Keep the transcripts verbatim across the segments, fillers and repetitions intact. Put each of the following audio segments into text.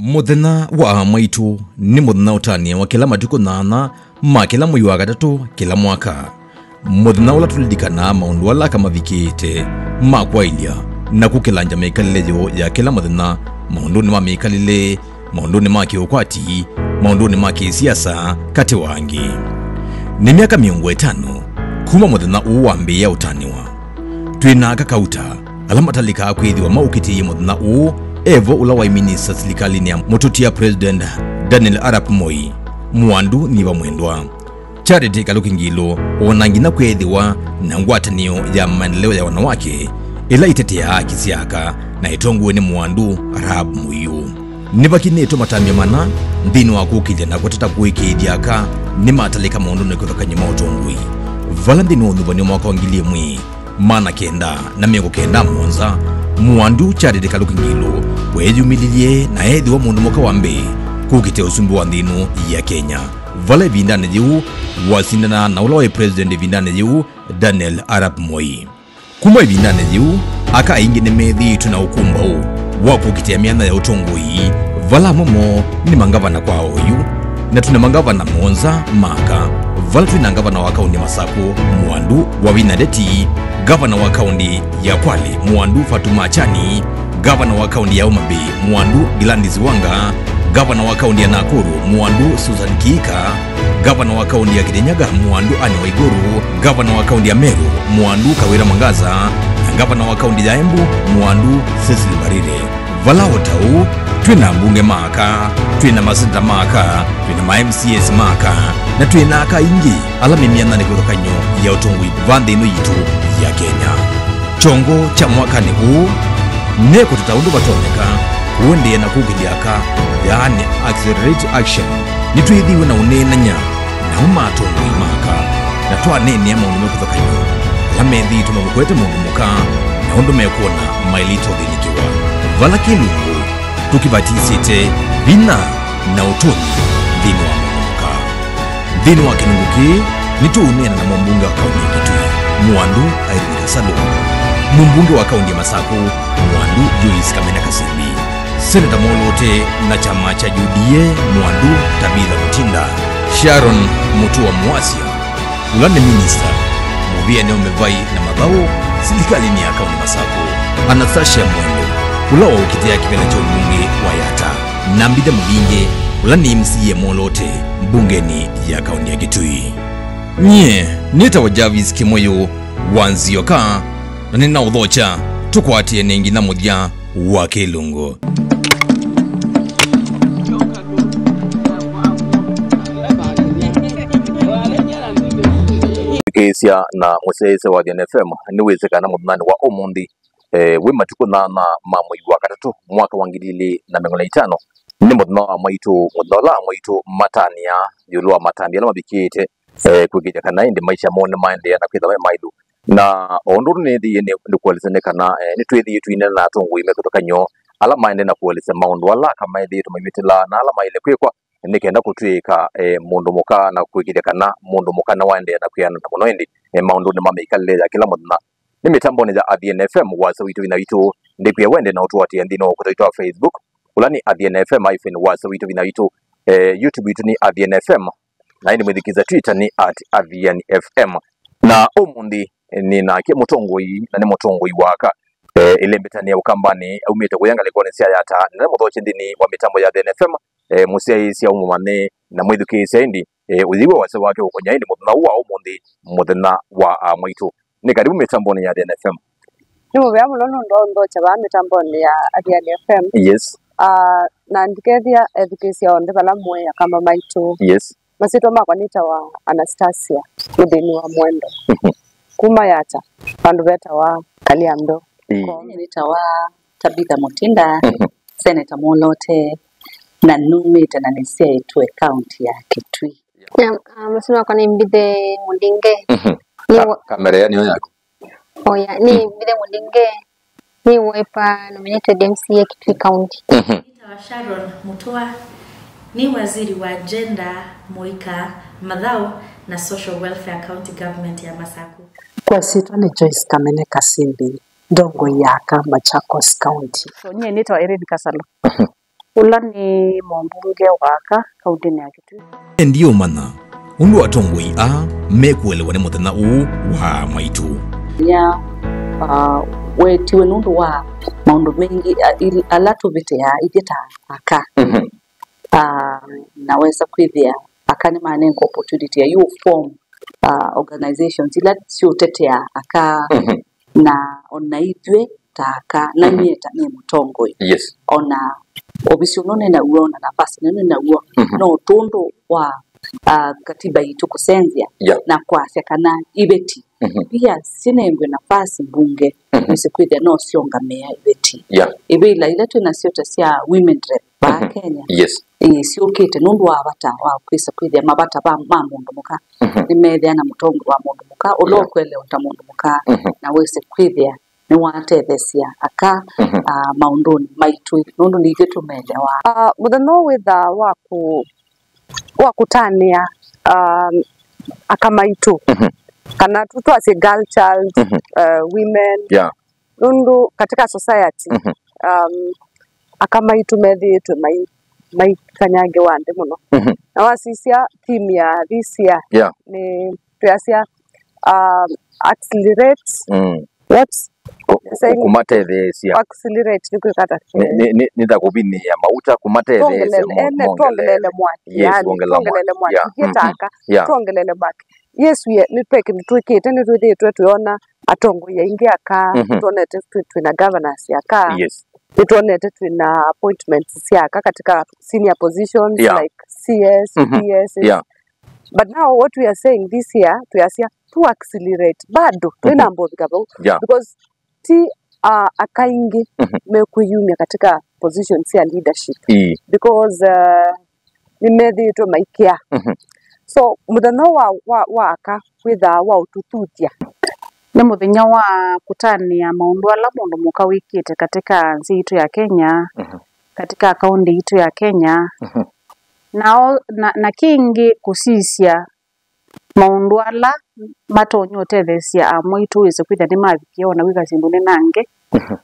Mũthenya wa aa maitũ nĩ mũthenya ũtanĩawa kĩla matukũ nyanya ma kĩla mwei wa katatũ kĩla mwaka. Mũthenya ũla tũlilikanaa maũndũ ala aka mavikĩte ma kwaĩlya na kũkĩlangya mĩkalĩle yoo ya kĩla mũthenya, maũndũnĩ ma mĩkalĩle, maũndũnĩ ma kĩũkwati, maũndũnĩ ma kĩsiasa, katĩ wa angĩ. Nĩ myaka mĩongo ĩtano kuma mũthenya ũũ wambĩĩa ũtanĩwa. Twĩ na aka kauta ala matalĩkaa kwĩthĩwa maũkĩtĩie mũthenya ũũ, evo ũla waĩ minista silikalĩnĩ ya mũtũtia President Daniel Arap Moi, Mwandu Nyiva Mwendwa, Charity Kaluki Ngilu, o na nginya kwĩthĩwa na ngwatanĩo ya maendeleo ya wanawake ĩla ĩteteaa haki sya aka na ĩtongoew'e nĩ Mwandu Rahab Mũiu. Nĩvakinĩtwe matambya mana nthĩnĩ wa kũkĩlya na kũtata kũĩkĩĩthya aka nĩmatalĩka maũndũnĩ kĩvathũkany'o ma ũtongoi, vala nthĩnĩ wa ũnyuvanĩo mwaka wa ngili ĩmwe maana kenda na mĩongo kenda mũonza, Mwandu Charity Kaluki Ngilu weeyumĩlilye na eethĩwa mũndũ mũka wa mbee kũkĩtĩa ũsumbĩ wa nthĩ ĩno ya Kenya, vala ĩvindanĩ yĩu wasindanaa na ũla waĩ president ĩvindanĩ yĩu, Daniel Arap Moi. Kuma ĩvindanĩ yĩu, aka aingĩ nĩmethĩĩtwe na ũkũmbaũ wa kũkitĩa myanya ya ũtongoi, vala amwe moo nĩ mangavana kwa oyu, na twĩ na mangavana mũonza ma aka, vala twĩ na ngavana wa kaũnti ya Masakũ, Mwandu Wavinya Ndeti, ngavana wa kaũnti ya Kwale, Mwandu Fatuma Achani, ngavana wa kaũnti ya Homa Bay, Mwandu Gladys Wanga, ngavana wa kaũnti ya Nakuru, Mwandu Susan Kihika, ngavana wa kaũnti ya Kirinyaga, Mwandu Anne Waiguru, ngavana wa kaũnti ya Meru, Mwandu Kawira Mwangaza, na ngavana wa kaũnti ya Embu, Mwandu Cecily Mbarire. Vala o ta ũu, twĩ na ambunge ma aka, twĩ na maseneta ma aka, twĩ na ma M C As ma aka, na twĩ na aka aingĩ ala me myanyanĩ kĩvathũkany'o ya ũtongoi va nthĩ ĩno yitũ ya Kenya. Kyongo kya mwakanĩ ũũ nĩ kũtata ũndũ vatonyeka kũendeea na kũkĩlya aka, yaani accelerate action. Nĩtwĩthĩiwe na ũneenany'a namo ma atongoi ma aka, na twaneenea maũndũ me kĩvathũkany'o ala methĩĩtwe mamũkwete mũndũ mũka na ũndũ mekwona maĩlĩte ũthĩnĩkĩwa. Vala kĩlungu tũkĩvatisĩte vinya na ũtonyi nthĩnĩ wa mũndũ mũka. Nthĩnĩ wa kĩlungu kĩĩ, nĩtũũneena na mũmbunge wa kaũnti ya Kitui, Mwandu Irene Kasalu, mũmbunge wa kaũnti ya Masakũ, Mwandu Joyce Kamene Kasimbi, Seneta Molote na kyama kya U D A, Mwandu Tabitha Mutinda, Sharon Mutua Muasya, ũla nĩ minista mũvĩanĩ wa mĩvai na mathaũ silikalĩnĩ ya kaũnti Masakũ, Anastasia Mwendwa, ũla waũkitĩa kĩvĩla kya ũmbunge wa Yatta, na Mbithe Mũvinge, ũla nĩ M C A Molote mbungenĩ ya kaũnti ya Kitui. Nyie nĩtawa Jarvis Kĩmũyũ wa Nzioka, na nĩnaũthokya tũkwatĩane nginya mũthya wa kĩlungu. Ĩkĩĩsya na mũsyaĩĩsya wa Athiani F M, nĩwĩsĩ kana mũthenyanĩ wa ũmũnthĩ, eh, wĩ matukũ nyanya ma mwei wa katatũ, mwaka wa ngili ilĩ na mĩongo ĩlĩ na itano, nĩ mũthenya wa mwaitũ, mũthenya ũla mwaitũ matanĩa ĩũlũ wa matambya ala mavikĩte, eh, kũĩkĩĩthya kana ĩndĩ maisha moo nĩmaendeea na kwĩthĩwa me maĩlu. Na o ũndũ ũndũ nĩthĩie nĩ, nĩ kũelesya nĩ kana, eh, nĩtwĩthĩie tũineena na atongoi me kĩvathũkany'o ala maendee na kũelesya maũndũ ala aka maĩthĩĩtwe maimĩtĩla na ala maĩle kwĩkwa nĩ kenda kũtw'ĩĩka, eh, mũndũ mũka na kũĩkĩĩthya kana mũndũ mũka nĩwaendeea na kwĩanana mũno ĩndĩ, eh, maũndũnĩ ma mĩkalĩle ya kĩla mũthenya. Nĩ mĩtambonĩ ya Athiani F M, Wasya Witũ Vinya Witũ. Ndĩkwĩa wende na ũtũatĩĩa nthĩnĩ wa ũkũta witũ wa Facebook, ũla nĩ Athiani F M hyphen Wasya Witũ Vinya Witũ. Eh, YouTube witũ nĩ Athiani F M, na ĩndĩ mwĩthukĩĩsya Twitter nĩ at Athiani F M. Na ũmũnthĩ, eh, nĩ nake mũtongoi, na nĩ mũtongoi wa aka, eh, ĩlembetani ya Ũkambanĩ, aumĩte kũya ngalĩkonĩ sya Yatta, na nĩ mũthokye nthĩnĩ wa mĩtambo ya Athiani F M, eh, mũsyaĩĩsya ũmũmanye na mwĩthukĩĩsya ĩndĩ, eh, ũyĩw'a wasya wake ũkonya ĩndĩ mũthenya ũũ wa ũmũnthĩ, mũthenya wa aa mwaitũ. Nĩ karibu mĩtambonĩ ya Athiani F M. Nĩ mũvea mũno nũndũ wa ũnthokya vaa mĩtambonĩ ya Athiani F M. Yes. Ah, na ndikethĩa ethukĩĩsya onthe vala mũĩ akamba maitũ. Yes. Masyĩtwa makwa nĩtawa Anastasia Mũthĩni wa Mwendo. Mhm. Kuma Yatta, vandũ vetawa Kaliando. Ĩĩ. Kom. Nĩtawa Tabitha Mutinda, mhm, Senator Molote, na numĩte na nĩsyaĩtwe kaunti ya Kitui. Na, ah, mũsyĩ wakwa nĩ Mbithe Mũndinge. Mhm. Nĩ ka-, wa- kamera ĩyo nĩyo yaku? Oya, nĩ, mm, Mbithe Mũndinge, nĩ Wiper nominated M C A Kitui County. Mhm. Nĩtawa Sharon Mutua, nĩ waziri wa gender, mũika, mathaũ na social welfare county government ya Masakũ. Kwa syĩtwa nĩ Joyce Kamene Kasimbi, ndongoi ya aka Machakos County. So, nyie nĩtawa Irene Kasalu. Mhm. ũla nĩ mũmbunge wa aka kaũntĩnĩ ya Kitui. Ndiũmanya ũndũ atongoi aa mekũelewa nĩ mũthenya ũũ wa maitũ. Ya, uh, wetiwe nũndũ wa maũndũ maingĩ, uh, il- ala tũvĩtĩaa ithyĩ ta aka. Mhm. Uh, na wesa kwĩthĩa aka nĩmanenga opportunity ya you form, uh, organizations ila siũtetea aka. Mhm. Na ona ithyĩ ta aka, na nyie ta nĩ mũtongoi. Yes. Ona ovisi ũno nĩ naw'o, ona nafasi ĩno nĩ naw'o, mhm, no tũndũ wa, uh, katiba itũ kũsenzya, yeah, na kwasya kana iveti, mhm, pia sinengwe nafasi mbunge, mhm, nĩsĩ kwĩthĩa no syongamĩa iveti. Yeah. Ivĩla ila twĩ nasyo ta sya women rep vaa, mhm, Kenya, yes, ĩ, syũkĩte nũndũ wa vata wa kwĩsa kwĩthĩa mavata va, ma mũndũ mũka, mhm, nĩmethĩa na mũtongoi wa mũndũ mũka ũla, yeah, ũkwelewa ta mũndũ mũka, mhm, na wĩse kwĩthĩa nĩwatetheesya aka, mhm, ah, maũndũnĩ maitũ, nũndũ nĩ ithyĩ tũmelewa. Ah, mũthenya ũũ wĩthaa wa kũ-, wa kũtanĩa, um, aka maitũ, mhm, kana tu twasye girl child, mhm, uh, women, yeah, nũndũ katika society, mhm, um, aka maitũ methĩĩtwe mai-, maikanyangewa nthĩ mũno. Mhm. Na wasisya theme ya this year, yeah, nĩ twĩasya, um, accelerate, mm, what? Kũ-, kũ-, saying kũmatetheesya. Accelerate nĩ kwĩka ata? Nĩ, nĩ, nĩ, nĩ ta kũvinĩĩa mauta, kũmatetheesya. Twongelele, mo-, ene, mongelele, twongelele mwaki, yes, yani, kuongelea mwaki, twongelele mwaki, yeah, mhm, ithyĩ ta aka, yeah, twongelele mwaki. Yes, we, nĩ ve kĩndũ twĩkĩte, nĩtwĩthĩĩtwe twĩona atongoi aingĩ aka, mhm, nĩtwonete twĩ, twĩna governors aka, yes, nĩtwonete twĩna appointments sya aka katika senior positions, yeah, like C S, mhm, P S. Yeah. But now what we are saying this year, twĩasya tu accelerate, bado twĩna, mhm, mbovika vau. Yeah. Because ti, uh, aka aingĩ, mhm, mekwĩyumya katika position sya leadership. Ii. Because, uh, nĩmethĩĩtwe maikĩa. Mhm. So mũthenya wa, wa, wa aka wĩthaa wa ũtũthuthya. Nĩ mũthenya wa kũtanĩa maũndũ ala mũndũ mũka wĩkĩte katika nthĩ itũ ya Kenya, mhm, katika kaũntĩ itũ ya Kenya. Mhm. Nao, na, na kĩngĩ kũsisya maũndũ ala matonya ũtetheesya amwaitũ wĩse kwĩthĩa nĩmavikie o na kwĩka syĩndũ nĩ nangĩ, mhm,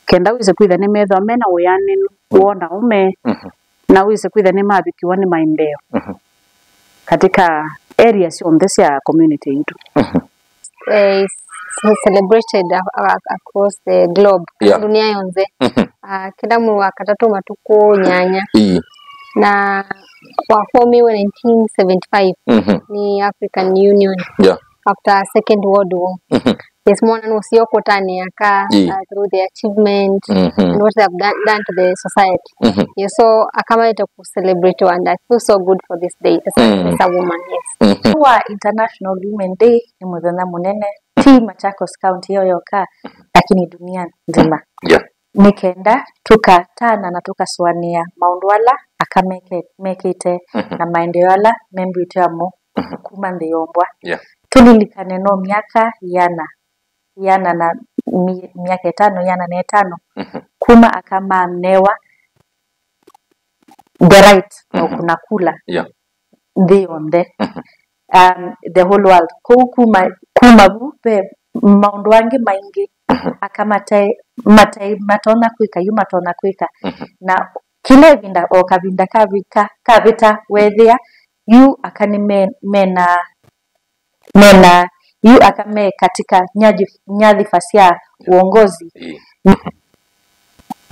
kenda wĩse kwĩthĩa nĩmethĩwa me na wĩanĩnu, mhm, wona ũme, mhm, na wĩse kwĩthĩa nĩmavikiwa nĩ maendeeo, mhm, katika area syonthe sya community yitũ. Mhm. Eh, it's celebrated a-, a-, across the globe, yeah, dunia yonthe. Mhm. Ah, kĩla mwei wa katatũ matukũ nyanya. Ii. Na wafomiwe nineteen seventy-five, mhm, nĩ African Union, yeah, after Second World War. Mhm. Yes, mwana nũsio kũtanĩa aka, ii, uh, through the achievement, mhm, and what they have done, done to the society. Mhm. Yes, so aka maĩte kũ celebrate, and I feel so good for this day as a, mm, as a woman, yes. Mhm. Wa International Women Day nĩ mũthenya mũnene, ti Machakos County yo yoka, lakini dunia nzima. Yeah. Nĩ kenda tũkatana na tũkasũanĩa maũndũ ala aka meke-, mekĩte, mhm, na maendeeo ala membĩtwe amo, mhm, kuma nthĩ yombwa. Yeah. Tũlilikane no myaka iana, iana na mi-, myaka ĩtano, iana na ĩtano, mhm, kuma aka manewa the right na, mhm, ũkuna kula, yeah, nthĩ yonthe. Mhm. Um, the whole world. Kwoou kuma, kuma vu ve maũndũ angĩ maingĩ, mhm, aka mataĩ, mataĩ matonya kwĩka, yu matonya kwĩka. Mhm. Na kĩla ĩvinda o kavinda kavika, kavĩta, weethĩa yu aka nĩ me-, mena, mena, yu aka me katika nyadhif-, nyadhifa sya, yeah, uongozi. Ĩĩ.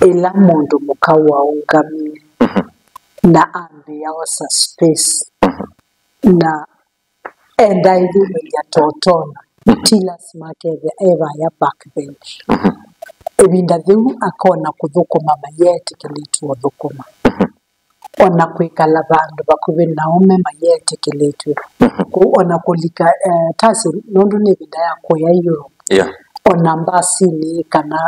Ĩla mũndũ mũka waũngamie, mhm, na ambĩĩa osa space, mhm, na enda ĩthumĩlya totona, mhm, ti lasima akethĩa e vaya backbench. Mhm. Ĩvinda yĩu akona kũthũkũma mayeetĩkĩlĩtw'e ũthũkũma. Mhm. Ona kwĩkala vandũ vakuvĩ na aũme mayeetĩkĩlĩtw'e. Mhm. Kũu ona kũlika, eh, tasi, nũndũ nĩ ĩvinda ya kũya Europe. Yeah. Ona mbasinĩ kana,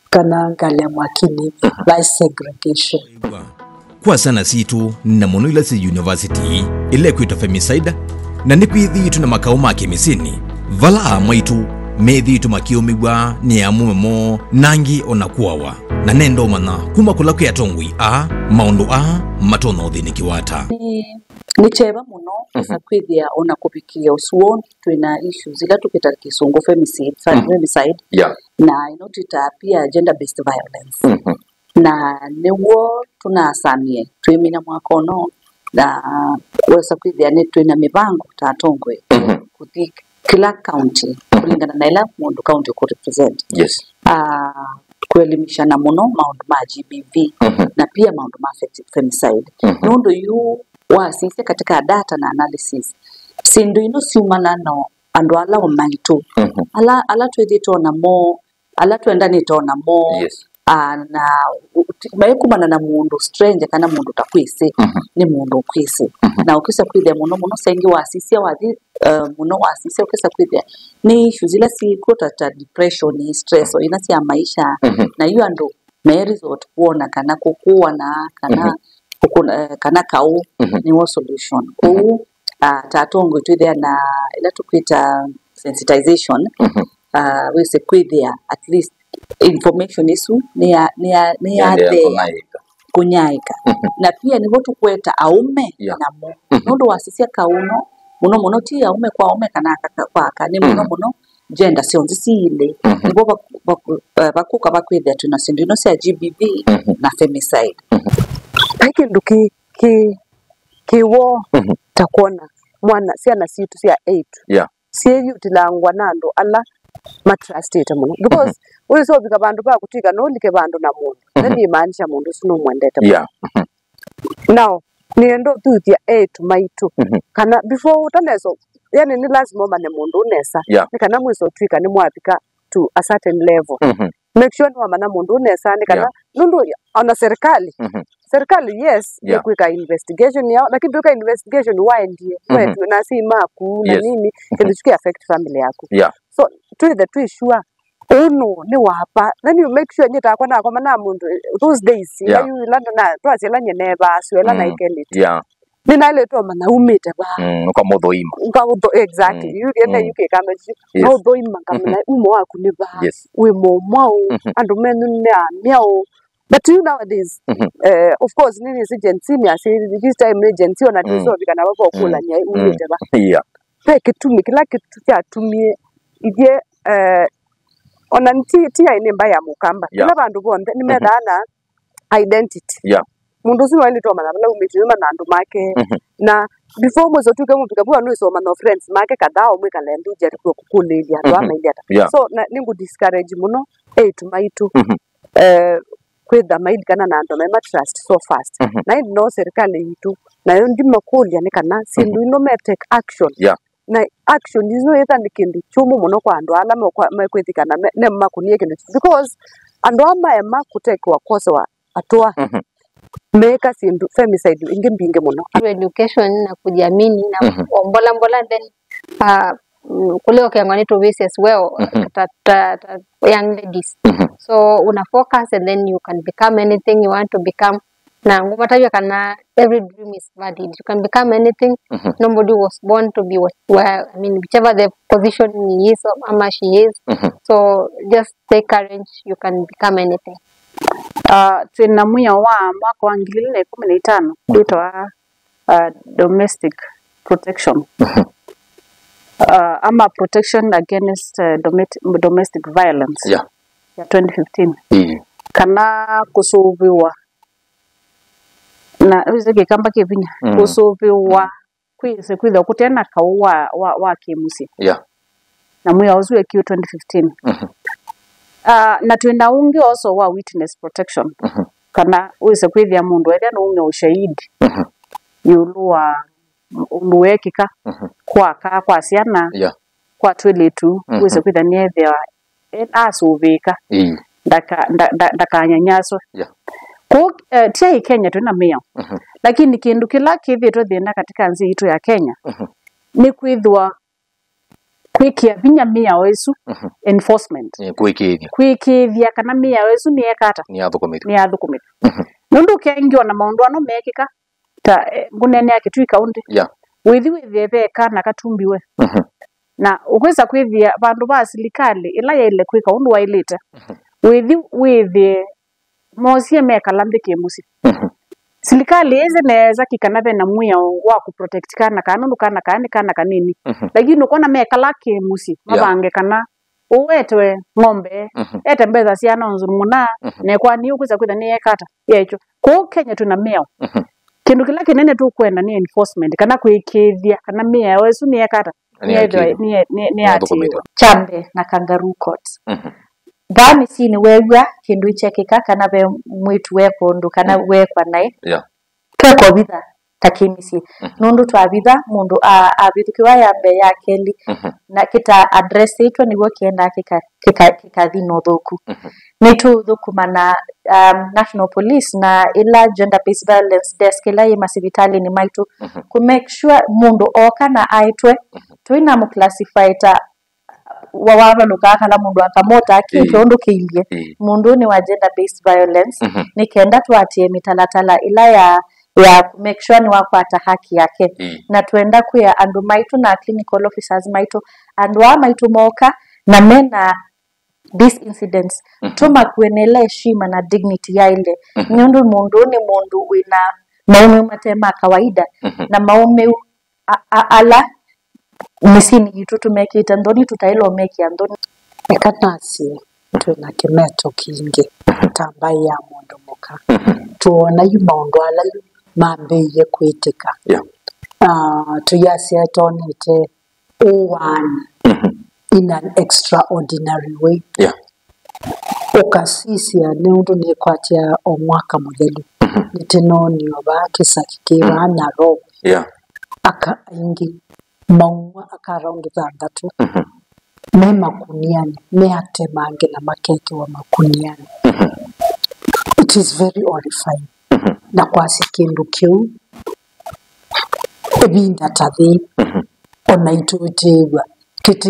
kana ngalĩ ya mwakinĩ, mhm, vai segregation. Kwa syana sitũ, na mũno ila syĩ university, ĩla ĩkwĩtwa femicide, na nĩkwĩthĩĩtwe na makaũ ma kĩmĩsyĩnĩ, vala amwaitũ methĩĩtwe makĩũmĩw'a nĩ amũme moo, na angĩ ona kũawa. Na nenda ũmanya kuma kũla kwĩ atongoi aa, maũndũ aa matonya ũthĩnĩkĩwa ata? Nĩ, nĩ kyeva mũno, mhm, kwĩthĩa ona kũvikĩa ũsu woo twĩ na issues ila tũkĩta kĩsũngũ femicide, fe-, mhm, femicide, yeah, na ĩno twĩtaa pia gender based violence. Mhm. Na nĩw'o tũnasamie twĩmina mwaka ũno, na wesa kwĩthĩa nĩ twĩna mĩvango ta atongoi kũthi kĩla kaunti kũlingana na ĩla mũndũ kaunti ũkũ represent. Yes. Ah, kũelimishana mũno maũndũ ma G B V na pia maũndũ ma fe- femicide. Nũndũ yu wasisya katika data na analysis, syĩndũ ino syumana no andũ ala o maitũ, ala ala twĩthĩtwe namo, ala twendanĩte o namo, Yes. ah, na u- ti- maikumana na mũndũ stranger kana mũndũ ũtakwĩsĩ, nĩ mũndũ ũkwĩsĩ. Na ũkĩsa kwĩthĩa mũno mũno, saingĩ wasisya wathi, eh, mũno wasisya ũkĩsa kwĩthĩa nĩ issues ila syĩkw'o ta, ta depression, stress, o ina sya maisha, na yu andũ me resort kuona kana kũkũana kana kũkũna, eh, kana kaũ nĩwo solution. Kwoou, ah, ta atongoi twĩthĩa na ila tũkwĩta sensitization, ah, wĩse kwĩthĩa at least information ĩsu nĩ ya nĩ ya nĩ ya Yaendeea thea kũnyaĩĩka. Kũnyaĩka. Na pia nĩvo tũkweta aũme Yeah. namo. Nũndũ wasisya kaũ no, mũno mũno ti aũme kwa aũme kana aka kwa aka, nĩ mũno mũno gender syonthe siilĩ. Nĩvo vaku- vaku- eh, vakuka vakwĩthĩa twĩna syĩndũ ino sya G B V na femicide. Vai kĩndũ kĩ kĩ kĩ woo ta kwona mwana syana sitũ sya eight Yeah. syĩyutilangwa na andũ ala matrustĩte mũno, because ũyĩsovika vandũ va kũtw'ĩka no ũlike vandũ na mũndũ, then imaanisha mũndũ ũsu nũmwendete mũno. Yeah. Now nĩenda ũthuthya eĩtu maitũ kana before ũtanesa, yani nĩ lazima ũmanye mũndũ ũnesa, Yeah. nĩ kana mwĩsa ũtw'ĩka nĩ mwavika to a certain level. Make sure nĩwamanya mũndũ ũnesa, nĩ kana nũndũ ona serikali serikali, yes, Yeah. nĩkwĩka investigation yao, lakini twĩka investigation waendie wetue na asyai maku na Yes. nini, kĩndũ kĩu kĩ affect family yaku. Yeah. So twĩthe twĩ sure ũũ nũ nĩ wapa, then you make sure nyie takwa nakomana na mũndũ those days ila Yeah. yu ila na twasyela nye nevaa syo ila naikelĩte Yeah. nĩnaĩlĩtwe manya umĩte va. Mm, ũkamũthũima. Nkaũthũ exactly. Yu kĩende yu kĩkame Yes. naũthũima nkamenya umo waku nĩ va. Yes. Wĩ mũmwaũ, andũ menyu nĩ amyaũ. But you nowadays, eh, of course nĩ nĩsĩ Gen Z nĩ asĩ, this time nĩ Gen Z ona ndĩsovika na vava ũkũlany'a umĩte va. Yeah. Ve kĩtumi kĩla kĩtu- kyatumie ithyĩ, eh, ona ti ti yaĩ nĩ mba ya mũkamba. Yeah. Kĩla vandũ vonthe nĩmethaa na identity. Yeah. Mũndũ ũsu nĩwaĩlĩte ũmanya vala umĩte, nĩmanya andũ make. Na before mwĩsa ũtw'ĩke mũvika vau, nĩwĩsa ũmanya friends make kadhaa, ũmwĩkale nthĩ ũjaribu kũkũlĩĩlya andũ aa mailye ata. Yeah. So na nĩngũ discourage mũno eĩtu maitũ eh, kwĩtha mailikana na andũ mema trust so fast. Na ĩndĩ no serikali yitũ nayo ndimakũlya nĩ kana syĩndũ ino me take action. Yeah. Na action isu yĩtha nĩ kĩndũ kyũmũ mũno kwa andũ ala mekwa- mekwĩthĩkana me- ne makũnie kĩndũ kyu, because andũ aa maema kũtekewa kwosewa atũa meeka syĩndũ femicide ingĩ mbingĩ mũno. Through education na kujiamini na mbola mbola, then uh, mm, kũleokengwa nĩ tũvisi as well, ta, ta, ta young ladies. So una focus and then you can become anything you want to become. Na ngũmatavya kana every dream is valid. You can become anything. Nobody was born to be what, where, I mean, whichever the position he is or ama she is. So just take courage, you can become anything. Uh, twĩna mwĩao wa mwaka wa ngili ilĩ na ĩkũmi na itano wĩtawa uh, domestic protection uh, ama protection against uh, domet- domestic violence Yeah. ya twenty fifteen, Ii. Kana kũsũvĩwa na wĩsĩ kĩkamba kĩvinya, kũsũvĩwa kwĩsĩ kwĩthwa kũte na kaũ wa, wa, wa kĩmũsyĩ. Yeah. Na mwĩao ũsu wekiwe twenty fifteen. Uh, na twĩna ũngĩ also wa witness protection, kana wĩsĩ kwĩthĩa mũndũ ethĩa nũũmya ũshahidi ĩũlũ wa ũndũ weekĩka kwa kaa, kwa syana, Yeah. kwa twĩlĩtu, wĩsĩ kwĩthĩa nĩethĩawa e- asũvĩĩka, Ii. ndaka- nda- nda- ndakanyanyaswe. Yeah. Kũu eh, ti ai Kenya twĩna mĩao, lakini kĩndũ kĩla kĩthĩtwe thĩna katika nthĩ yitũ ya Kenya nĩ kwĩthwa kwĩkĩa vinya mĩao ĩsu, enforcement, Eh, kũĩkĩĩthya. Kwĩkĩĩthya kana mĩao ĩsu nĩyeka ata, Nĩyathũkũmĩthw'a. Nĩyathũkũmĩthw'a. Nũndũ ũkengĩ ona maũndũ ano meekĩka, ta eh, ngũneenea kĩtui kaũndĩ, Yeah. wĩthi wĩthĩe ve kana katumbiwe, na ũkwĩsa kwĩthĩa vandũ va silikalĩ ĩla yaĩle kwĩka ũndũ waĩlĩte, wĩthi wĩthĩe moosie mekala nthĩ kĩmũsyĩ. Silikalĩ ĩsĩ nesa kĩ kana vena mwĩao wa kũprotect kana kaa, nũndũ kana kaa nĩ kana kanini. Lakini ũkona mekala kĩmũsyĩ, mavange kana Ũũ etwe ng'ombe, mhm, ete mbesa syana ũnzũnũmũna, mhm, na ĩkwani ũkwĩsa kwĩtha nĩyekata, yeekyo. Kũu Kenya twĩna mĩao. Mhm. Kĩndũ kĩla kĩnene tũkwenda nĩ enforcement, kana kũĩkĩĩthya kana mĩao ĩsu nĩyekata, nĩyethĩwa nĩyathũkũmĩtwe. Nĩyatiiwa. Kyambe na kangaroo court. Mhm. Vaa mĩsyĩnĩ weew'a kĩndũ kyekĩka kana ve mwĩĩtu weekwa ũndũ kana, mm, weekwa naĩ, yeah, tũkovitha ta kĩmĩsyĩ. Mhm. Nũndũ twavitha mũndũ a-, avĩthũkĩwa ya mbee ya kelĩ, mhm, na kĩta addressĩtwe nĩw'o kĩendaa kĩka-, kĩka-, kĩkathi na ũthũku. Mhm. Nĩtũũthũkũma na, um, National Police na ĩla gender based violence desk ĩla yĩ masivitalĩnĩ maitũ, mhm, kũ make sure mũndũ ooka na aĩtwe, mhm, tũinamũclassify ta wa-, wavalũkaa kana mũndũ akamota akĩtwe, ĩĩ, ũndũ kĩilye. Ĩĩ. Mũndũ nĩ wa gender based violence, mhm, nĩ kenda tũatĩe mĩtalatala ĩla ya, ya kũ make sure nĩwakwata haki yake. Ĩĩ. Na twenda kwĩa andũ maitũ na clinical officers maitũ, andũ aa maitũ mooka na mena these incidents, mhm, tũmakue na ĩla heshima na dignity yaĩle. Mhm. Nũndũ mũndũ nĩ mũndũ wĩna maũmĩu mate ma kawaida, mhm, na maũmĩu a-, a-, ala mĩsyĩnĩ yitũ tũmekĩte nthoni, tũtaĩle ũmekĩa nthoni. Eka nasye twĩ na kĩmeto kingĩ ta mbaĩ ya mũndũ mũka. Mhm. Tũona yu maũndũ ala yu mambĩĩie kwĩtĩka. Yeah. Ah, tũyasya tonete ũwaani, mhm, in an extraordinary way. Yeah. Ũkasisya nĩ ũndũ nĩkwatya o mwaka mũthelu, mhm, nĩtĩnoonie o vaa kĩsaki kĩ vaa, mm, Nairobi. Yeah. Aka aingĩ maumwa aka around thanthatũ, mhm, me makunianĩ, me atemange na makekĩwa makunianĩ. Mhm. It is very horrifying. Mhm. Na kwasya kĩndũ kĩu ĩvinda ta yĩĩ, mhm, ona itũtĩĩw'a kĩtĩ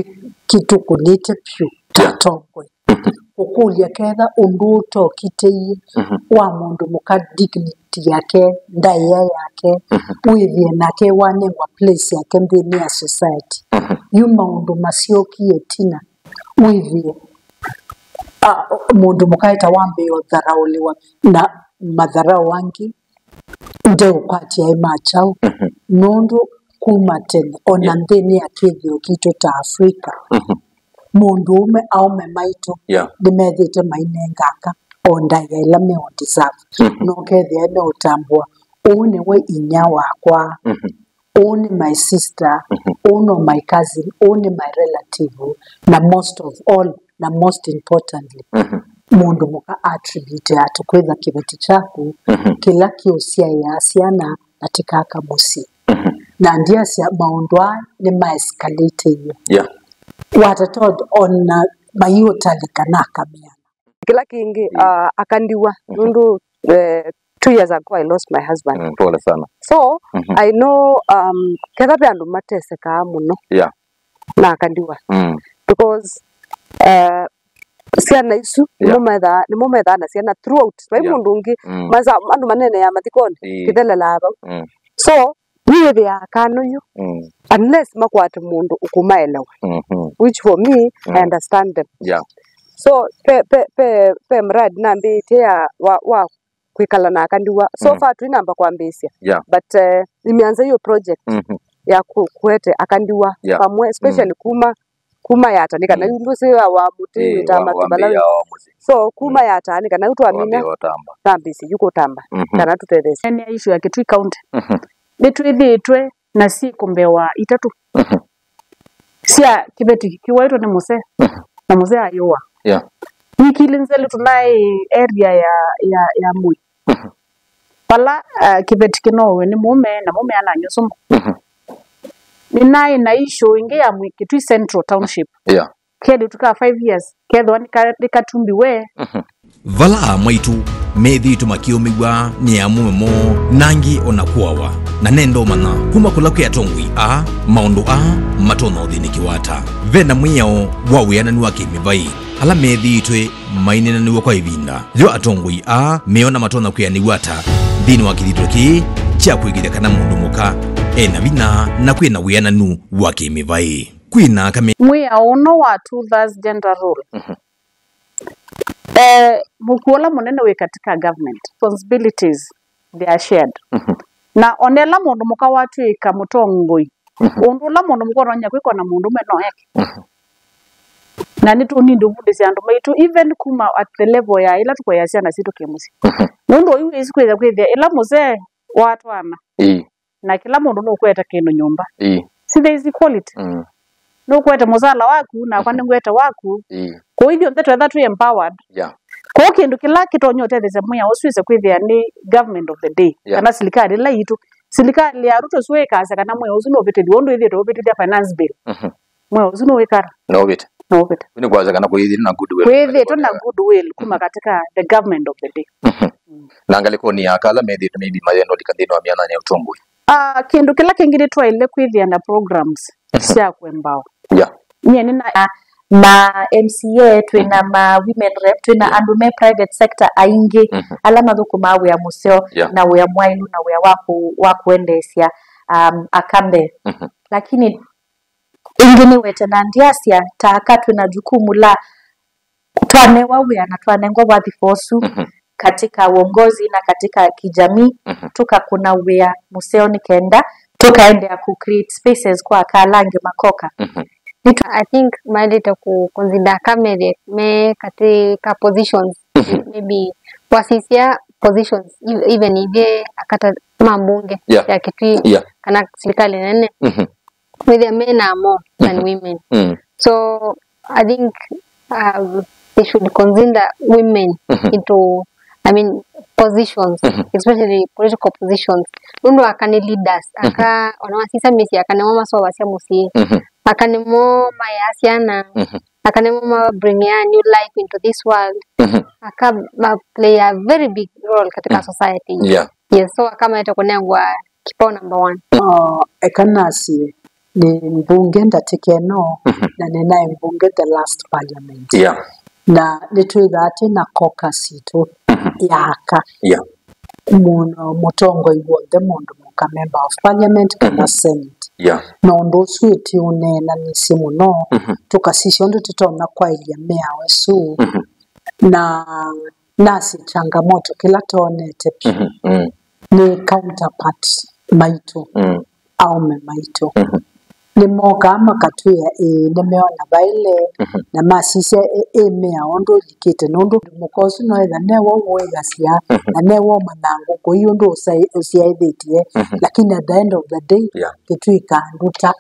kĩtũkũnĩte vyũ ta, yeah, atongoi. Mhm. Kũkũlya ketha ũndũ ũtokitĩie, mhm, wa mũndũ mũka dignity yake, ndaĩa yake, mhm, wĩthĩe nake wanengwa place yake nthĩnĩ ya society. Mhm. Yu maũndũ masyokie tina, wĩthĩe, a, mũndũ mũka eta wambĩĩa ũtharaũlĩwa na matharaũ angĩ, ndeũkwatya aĩ ma kyaũ, mhm, nũndũ kuma tene, ona, yeah, nthĩnĩ ya kĩthĩo kitũ ta Afrika, mhm, mũndũũme, aũme maitũ, yeah, nĩmethĩĩte mainenga aka o ndaĩa ĩla meũ deserve. Mhm. Na ũkethĩa meũtambũa, ũũ nĩwe inyia wakwa, mhm, ũũ nĩ my sister, mhm, ũũ no my cousin, ũũ nĩ my relative, na most of all, na most importantly, mhm, mũndũ mũka attribute atu kwĩtha kĩveti kyaku, mhm, kĩla kĩũsyaĩaa syana na ti kaka mũsyĩ. Mhm. Na ndiasya maũndũ aa nĩ ma escalate-ĩe. Yeah. Watata ona maiũtalĩka na akamĩana. Kĩla kĩngĩ, mm, uh, akandiwa, mhm, nũndũ, eh, two years ago I lost my husband. Mm, pole sana. So, mhm, I know, um, ketha ve andũ matesekaa mũno, yeah, na akandiwa. Mm. Because, uh, syana isu, yeah, nĩmo methaa, nĩmo methaa na syana throughout. Vai, yeah, mũndũ ũngĩ, mm, masa, andũ maneeneaa mathikonĩ, ĩĩ, kĩthelelaa vau. Mm. So, nĩwĩthĩaa kana ũyũ, mm, unless makwate mũndũ ũkũmaelewa, mhm, which for me, mm, I understand them. Yeah. So, pe, pe, pe, pe mradi nambĩĩtye ya wa, wa kwĩkala na akandiwa. So, mm, far tũinamba kwambĩĩsya. Yeah. But, eh, nimeanza hiyo project, mhm, ya ku, kuete akandiwa, yeah, pamwe, especially, mm, kuma, kuma yata, nĩ kana, mm, yu ndũsĩ wa, wa mũtĩ, ĩĩ, wĩtaa wa, matu wa mbĩĩa malawi wa mũtĩ. So, kuma, mm, yata, nĩ kana yu twamina, wambĩĩa ũtamba, twambĩĩsye yu kũtamba, mhm, kana tũtetheesye. Nĩ issue ya Kitui County. Mhm. Nĩtwĩthĩĩtwe na syĩko mbewa itatũ, mhm, sya kĩveti kĩwaĩtwe nĩ mũsee, mhm, na mũsee ayũa. Yeah. Wiki ili nzelu tũnaĩ area ya, ya, ya Mũi. Mhm. Vala, uh, kĩveti kĩnoowe nĩ mũũme na mũũme ananywa sumu. Mhm. Nĩnaĩ na issue ĩngĩ ya Mũi Kitui Central Township. Yeah. Kelĩtu ka five years, kethĩwa nĩka-, nĩkatumbiwe. Mhm. Vala aa maitũ methĩĩtwe makĩũmĩw'a nĩ amũme moo, na angĩ o na kũawa. Na nenda ũmanya kuma kũla kwĩ atongoi aa, maũndũ aa matonya ũthĩnĩkĩwa ata. Ve na mwĩao wa wĩananu wa kĩmĩvaĩ, ala methĩĩtwe maineenanĩw'a kwa ĩvinda. Yo atongoi aa meona matonya kwĩanĩw'a ata nthĩnĩ wa kĩthito kĩĩ kya kũĩkĩĩthya kana mũndũ mũka e na vinya na kwĩ na wĩananu wa kĩmĩvaĩ? Kwĩ na aka me- Mwĩao ũno wa two thirds gender rule. Mhm. Eh, mũkuo ũla mũnene wĩ katika government, responsibilities, they are shared. Mhm. Na onela mũndũ mũka watw'ĩka mũtongoi, mhm, ũndũ ũla mũndũ mũka ũtonya kwĩka na mũndũũme no eke. Mhm. Na nĩtũnindi ũvundĩsya andũ maitũ, even kuma at the level ya ĩla tũkũea syana sitũ kĩmũsyĩ. Mhm. Nũndũ oyu wĩsĩ kwĩtha kwĩthĩa ĩla mũsee wa twana, ĩĩ, na kĩla mũndũ nũkwete kĩndũ nyũmba. Ĩĩ. See, there is equality. Mm. Nũkwete mũsala waku, nakwa, mhm, nĩngwete waku. Ĩĩ. Kũu ithyonthe twetha twĩ empowered. Yeah. Kũu kĩndũ kĩla kĩtonya ũtethesya mwĩao ũsu wĩse kwĩthĩa nĩ government of the day, yeah, kana silikalĩ ĩla yitũ. Silikalĩ ya Ruto syo ĩkasya kana mwĩao ũsu nũvĩtĩthw'a ũndũ ĩthĩĩtwe ũvĩtĩthya finance bill. Mhm. Mwĩao ũsu nũwĩkata. Nũvĩte. Nũvĩte. Nĩ kwasya kana kwĩthĩtwe na goodwill. Kwĩthĩtwe na goodwill kuma, mhm, katika the government of the day. Mhm. Mm. Na ngalĩkonĩ ya aka ala methĩĩtwe maybe mayenda ũlika nthĩnĩ wa mĩanya ya ũtongoi. Ah, kĩndũ kĩla kĩngĩ nĩtwaĩle kwĩthĩa na programs, mhm, sya kũembawa. Yeah. Nyie nĩ na ma M C A, twĩ na, mhm, ma women rep, twĩ na, yeah, andũ me private sector aingĩ, mhm, ala mathũkũmaa wĩa mũseo, yeah, na wĩa mwaĩlu na wĩa wa kũ-, wa kũendeesya, um, aka mbee. Mhm. Lakini ĩngĩ nĩwete na ndiasya ta aka twĩ na jukumu la twanewa wĩa na twanengwa wadhifa ũsu, mhm, katika uongozi na katika kijamii, mhm, tũkakũna wĩa mũseo nĩ kenda tũkaendeea ku create spaces kwa aka ala angĩ makoka. Mhm. Nĩtũ- I think maendete ku consider aka methĩe me katika positions, mhm, maybe wasisya positions, e- even ithyĩ aka ta ma mbunge, yeah, ya Kitui, yeah, kana silikalĩ nene. Mhm. Wĩthĩa men are more than, mhm, women. Mm. So I think, um, they should consider women, mhm, into, I mean, positions, mhm, especially political positions. Nũndũ aka nĩ leaders, mhm, aka ona wasisya mĩsyĩ, aka nĩmo masovasya mũsyĩ. Mhm. Aka nĩmo mayaa syana. Mhm. Aka nĩmo ma bring a new life into this world. Mhm. Aka ma play a very big role katika, mm, society. Yeah. Yes, so aka maete kũnengwa kipao number one. Oh, eka nasye nĩ mbunge ndatĩka ĩno, mhm, na nĩnaĩ mbunge the last parliament. Yeah. Na nĩtwĩthaa twĩ na caucus itũ, mhm, ya aka. Yeah. Mũno mũtongoi w'onthe mũndũ mũka member of parliament kana, mhm, senate. Yeah. Na ũndũ ũsu ĩtĩ ũneenanĩsye mũno, mhm, tũkasisya ũndũ tũtonya kwaĩlya mĩao ĩsu. Mhm. Na nasi changamoto kĩla twonete vyũ, mhm, mm, nĩ counterpart maitũ, mm, aũme maitũ. Mhm. Nĩmokaa makatwĩa, ĩĩ, nĩmeona vaĩle, mhm, na masisya ĩ, ĩ mĩao ũndũ ĩlikĩte, nũndũ mũka ũsu noetha newe ũwĩasya, mhm, na newe ũmanyaa ngũkũ ii ũndũ ũsyaĩ- ũsyaĩthĩtye, mhm, lakini at the end of the day, yeah, kĩtw'ĩkaa nduta.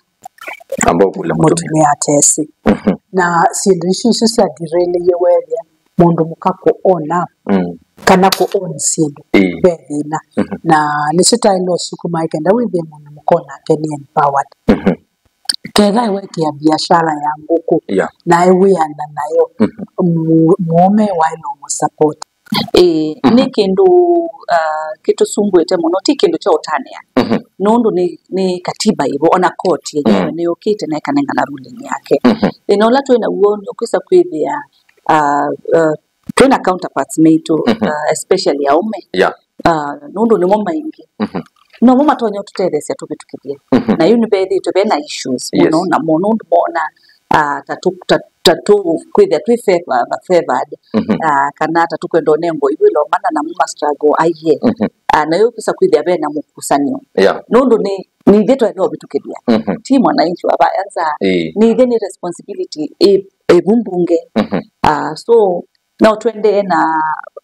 Amba ũkũlya mũtumĩa. Mũtumĩa atesĩ. Mhm. Na syĩndũ isu isu sya derail-ĩe wethĩa mũndũ mũka kũ own up, mm, kana kũ own syĩndũ, ĩĩ, ve thĩna. Mhm. Na nĩsyo taĩle ũsukuma kenda wĩthĩe mũndũ mũka onake nĩ empowered. Mhm. Ketha ĩwekĩa biashara ya ngũkũ, yeah, na ĩwĩana nayo, mhm, mu- mũũme waĩle ũmũsupport. Ĩĩ, mhm, nĩ kĩndũ, ah, kĩtũsumbũĩte mũno, ti kĩndũ kya ũtanĩa. Mhm. Nũndũ nĩ, nĩ katiba ĩvo, ona koti yenyewe, mhm, nĩyũkĩte na ĩkanengana ruling yake. Mhm. Thĩna ũla twĩ naw'o nĩ ũkwĩsa kwĩthĩa, ah, ah, twĩ na counterparts maitũ, mhm, ah, especially aũme. Yeah. Ah, nũndũ nĩmo maingĩ. Mhm. Nomo matonya ũtũtetheesya tũvĩtũkĩthye. Mhm. Na yu nĩvethĩĩtwe ve na issues mũno, yes, namo nũndũ mona, ah, ta tũ- ta ta tũkwĩthĩa twĩ favor- favored, mhm, ah, kana ta tũkwenda ũnengwa ivw'ĩlo mana namo ma struggle aiee. Mhm. Ah, nayo kwĩsa kwĩthĩa ve na mũkusanĩo. Yeah. Nũndũ nĩ, nĩ ithyĩ twaĩle ũvĩtũkĩthya. Mhm. Ti mwananchi wa vaya nza. Ĩĩ. Nĩ ithyĩ nĩ responsibility ĩ- ĩvu mbunge. Mhm. Ah, so no twendee na,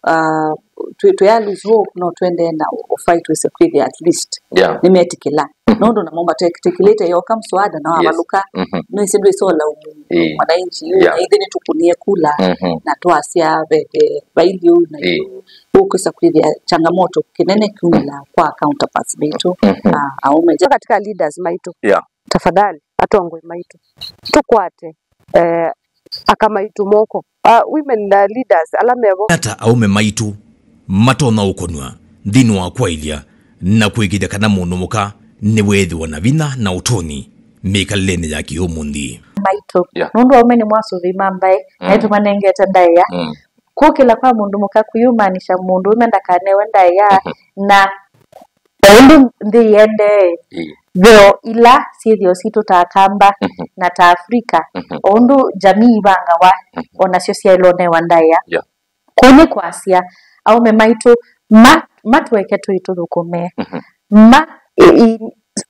ah, twĩ- twĩ a lose hope, no twendee na ũ- fight wĩse kwĩthĩa at least, yeah, nĩmetĩkĩla. Mhm. Nũndũ namo matekĩtĩkĩlĩte yoka mswada na, yes, wavalũka, mhm, nĩsĩ ndwĩsola ũmu- ĩĩ, mwananchi yu, yeah, na ithyĩ nĩtũkũnie kula, mhm, na twasya vete vailye ũu na, ĩĩ, yu ũkwĩsa kwĩthĩa changamoto kĩnene kiumĩla, mhm, kwa counterparts maitũ, mhm, ah, aũme. Katika leaders maitũ, yeah, tafadhali, atongoi maitũ, tũkwate, eh, aka maitũ moko. Ah, women, uh, leaders ala mevo. Ata aũme maitũ matonya ũkonw'a nthĩnĩ wa kwaĩlya na kũĩkĩĩthya kana mũndũ mũka nĩweethĩwa na vinya na ũtonyi mĩkalĩlenĩ ya kĩũmũnthĩ? Maitũ. Yeah. Nũndũ aũme nĩ mwasũvĩi ma mbaĩ, mm, na nĩtũmanengete ndaĩa. Mm. Kũkĩla kwa mũndũ mũka kũyumaanisha mũndũũme ndakanewe ndaĩa, mhm, na o ũndũ nthĩ ĩendee, ĩĩ, veo ila syĩthĩo sitũ ta Akamba, mhm, na ta Afrika, mhm, o ũndũ jamii ivangawa, mhm, o nasyo syaĩle ũnewa ndaĩa. Yeah. Kũu nĩ kwasya, aũme maitũ ma- matũeke tũitũthũkũme. Mhm. Ma- i- i-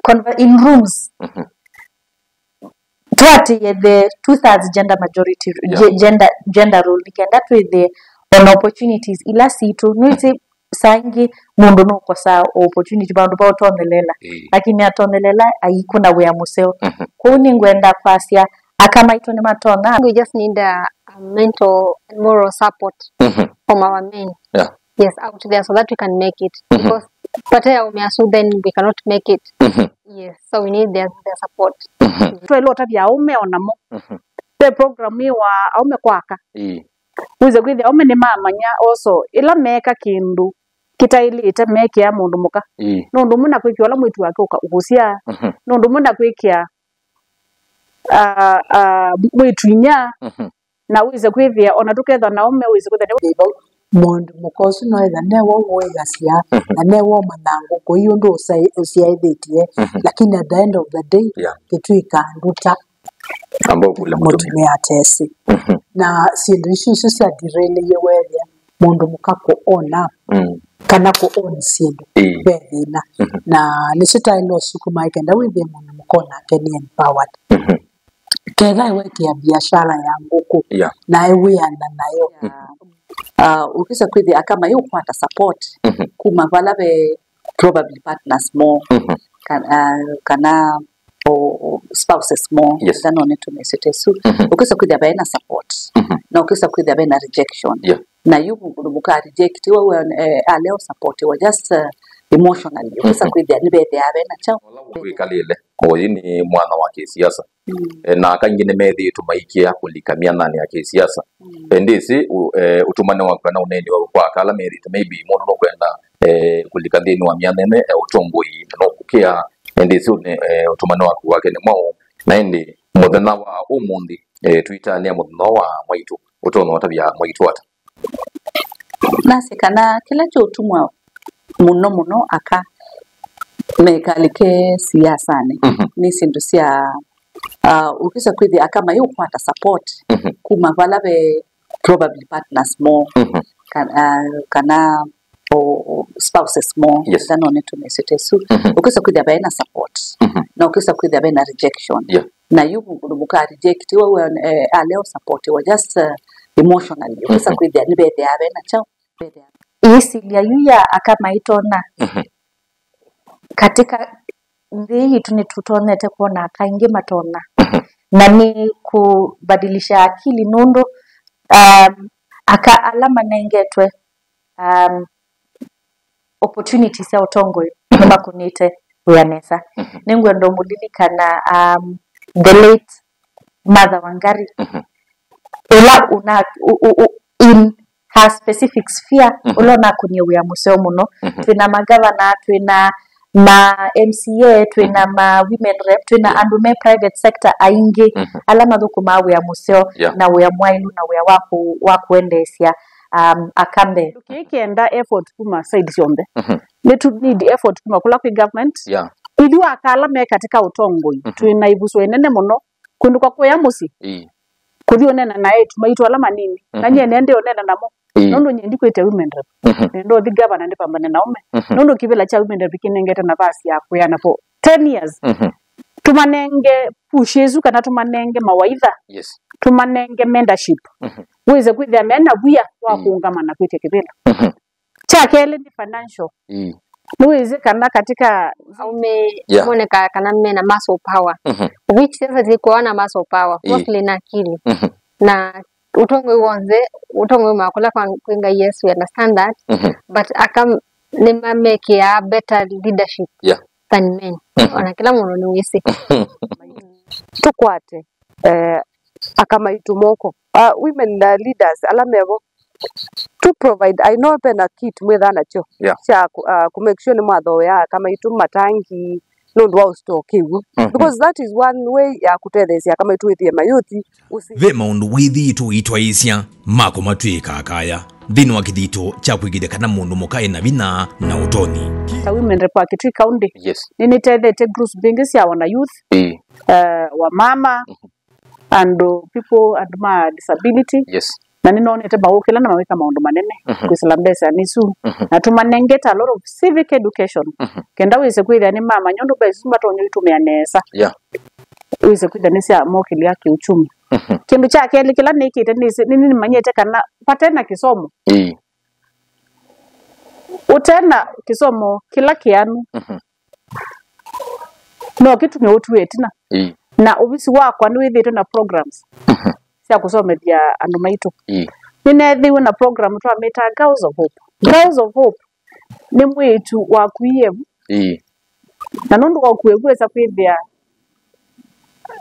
conver- in rooms. Mhm. To Tũatĩĩe the two thirds gender majority, Yeah. ge- gender, gender role, nĩ kenda twĩthĩe ona opportunities ila sitũ. Nũĩsĩ saa ingĩ mũndũ nũkosaa opportunity vandũ va ũtonelela, Ĩĩ. lakini atonelela aikũna wĩa mũseo. Mhm. Kwoou nĩngwenda kwasya aka maitũ nĩmatonya. We just need a, a mental and moral support Mhm. from our men. Yeah. Yes, out there so that we can make it. Mhm. Because vate aũme asu, then we cannot make it. Mhm. Yes, so we need their, their support. Mhm. Twaĩle ũtavya aũme o namo. Mhm. Ve program ĩ wa aũme kwa aka. Ĩĩ. Wĩse kwĩthĩa aũme nĩmamanya also ĩla meeka kĩndũ kĩtaĩlĩte mekĩa mũndũ mũka. Ĩĩ. Nũndũ ũmwe na kwĩkĩa ũla mwĩĩtu wake ũka- ũkũsyaa. Mhm. Nũndũ ũmwe na kwĩkĩa ah, ah, mwĩĩtu inya. Mhm. Na wĩse kwĩthĩa ona tũkethwa na aũme wĩse kwĩthĩa nĩ Nĩ vau mũndũ mũka ũsu no ethwa ne wa ũĩasya Mhm. na ne wa ũmanya ngũkũ ii ũndũ ũsyaĩ- ũsyaĩthĩtye, Mhm. lakini at the end of the day Yeah. kĩtw'ĩka nduta Amba ũkũle mũtumĩa. mũtumĩa atesĩ. Mhm. Na syĩndũ isu isu sya derail-ĩe weethĩa mũndũ mũka kũ own up Mm. kana kũ own syĩndũ Ĩĩ. ve thĩna. Mhm. Na nĩsyo taĩle ũsukuma kenda wĩthĩe mũndũ mũka onake nĩ empowered. Mhm. Ketha ĩwekĩa biashara ya ngũkũ Yeah. na ĩwĩana nayo. Mhm. Uh, ũkĩsa kwĩthĩa aka mayĩũkwata support Mhm. kuma vala ve probably partners moo Mhm. ka- ah, kana o- o spouses moo Yes. Kana nĩtũmĩsĩte su Mhm. Ũkĩsa kwĩthĩa vaena support Mhm. Na ũkĩsa kwĩthĩa vaena rejection Yeah. Na yu mũndũ mũka rejectiwa we eh, aleo supportiwa just uh, emotionally ũkĩsa Mhm. Kwĩthĩa nĩvethĩaa vena chao Ũla wĩkalĩle oyu nĩ mwana wa kĩsiasa Mm. E, na aka aingĩ nĩmethĩĩtwe maikĩa kũlika myananĩ ya kĩsiasa. Mm. E, ndĩsĩ ũ- e, ũtũmane waku kana ũneeni waku kwa aka ala methĩĩtwe maybe mũndũ nũkwenda e, kũlika nthĩnĩ wa myanene e, ũtongoi na nũkũkĩa. E, ndĩsĩ ũne- e, ũtũmane waku wake nĩ mwaũ. Na ĩndĩ mũthenya wa ũmũnthĩ e, twĩtanĩa mũthenya wa mwaitũ ũtonya ũtavya mwaitũ ata? Nasye kana kĩla kĩũtumwa mũno mũno aka mekalĩke siasanĩ Mhm. Nĩ syĩndũ sya uh, ũkĩsa kwĩthĩa aka mayĩũkwata support Mhm. Kuma vala ve probably partners moo Mhm. ka- uh, kana o- o spouses moo Yes. Kana nĩtũmĩsĩte su Mhm. Ũkĩsa kwĩthĩa vaena support Mhm. Na ũkĩsa kwĩthĩa vaena rejection Yeah. Na yu mũndũ mũka rejectiwa we eh, aleo supportiwa just uh, emotionally ũkĩsa Mhm. Kwĩthĩa nĩvethĩaa vena chao Ĩsilya yu ya aka maitona Mhm. Katika nthĩ yitũ nĩtũtonyete kwona aka aingĩ matona Mhm. Na nĩ kũbadilisha akili nũndũ um, aka ala manengetwe um, opportunities sya ũtongoi nĩmakũnĩte wĩa nesa. Mhm. Nĩngwenda ũmũlilikana um, the late Martha Wangari Mhm. Ũla una u- u- u- in her specific sphere Mhm. Ũla ũnakũnie wĩa mũseo mũno. Mhm. Twĩna magavana, twĩna ma M C A, twĩna Mhm. ma women rep, twĩna Yeah. Andũ me private sector aingĩ Mhm. Ala mathũkũmaa wĩa mũseo Yeah. Na wĩa mwaĩlu na wĩa wa kũ- wa kũendeesya um, aka mbee. Kĩĩ kĩenda effort kuma side syonthe. Mhm. Nĩtũ need effort kuma kũla kwĩ government. Yeah. Ithyĩ aka ala me katika ũtongoi, Mhm. Twĩna ĩvuso ĩnene mũno. Kwĩndũ kwa kũya mũsyĩ. Ĩĩ. Kũthi ũnena na eĩtu maitũ ala manini. Na Mhm. Nyie nĩendee ũnena namo. Ĩĩ. Nũndũ nyie ndikwĩtya women rep. Mhm. Nenda ũthi gavana ndĩpambane na aũme. Mhm. Nũndũ kĩvĩla kya women rep kĩnengete navasi ya kwĩana for ten years. Mhm. Tũmanenge push ĩsu kana tũmanenge mawaitha. Yes. Tũmanenge mentorship. Mhm. Wĩse kwĩthĩa mena wia wa Ĩĩ. Kũũngama na kwĩtya kĩvĩla. Mhm. Kya kelĩ nĩ financial. Ĩĩ. Nĩwĩsĩ kana katika aũme Yeah. Moneka kana mena muscle power. Mhm. Which sasa sikuona muscle power, Ĩĩ. Mostly na akili. Mhm. Na ũtongoi w'onthe, ũtongoi ma kũla kwa kwĩ Ngai Yesu, we understand that. Mhm. But aka nĩmamekĩaa better leadership Yeah. Than men. Mhm. Ona kĩla mũndũ nĩwĩsĩ. Tũkwate eh, aka maitũ moko. Uh, women uh, leaders ala mevo to provide, I know pena kit mwĩthaa nakyo Yeah. Kya ku- uh, ku make sure nĩmwathooea aka maitũ matangi nũndũ wa ũstokĩw'o. Mhm. Because that is one way ya kũtetheesya aka maitũ wĩthĩe mayuthi ũsi. Ve maũndũ wĩthĩĩtwe ũitwaĩĩsya ma kũmatw'ĩĩka akaya nthĩnĩ wa kĩthito kya kwĩkĩthya kana mũndũ mũka ena vinya na ũtonyi. Ta women rep kwa Kitui County, Yes. Nĩnĩtethetie groups mbingĩ sya wana youth, Ĩĩ. uh, wa mama, Mhm. Andũ, people, andũ ma disability. Yes. Na nĩnonete maũkĩla na mawĩka maũndũ manene Mhm. Kwĩsĩla mbesanĩ isu. Mhm. Na tũmanengete a lot of civic education. Mhm. Kenda wĩse kwĩthĩa nĩmamanya ũndũ mbesa isu matonya ũitũmĩa nesa. Yeah. wĩse kwĩthĩa nĩsyamokĩlya kĩuchumi. Mhm. Kĩndũ kya kelĩ kĩla nĩkĩte nĩsĩ, nĩ, nĩnĩmanyĩte kana vate na kĩsomo, Ĩĩ. ũte na kĩsomo kĩla kĩanu, Mhm. no kĩtume ũtue ĩtina. Ĩĩ. Na ovisi wakwa nĩwĩthĩĩtwe na programs Mhm. sya kũsomethya andũ maitũ. Ĩĩ. Nĩneethĩiwe na program twamĩtaa Girls of Hope. Girls of Hope nĩ mwĩĩtu wakuie vu. Ĩĩ. Na nũndũ wakuie vu, esa kwĩthĩa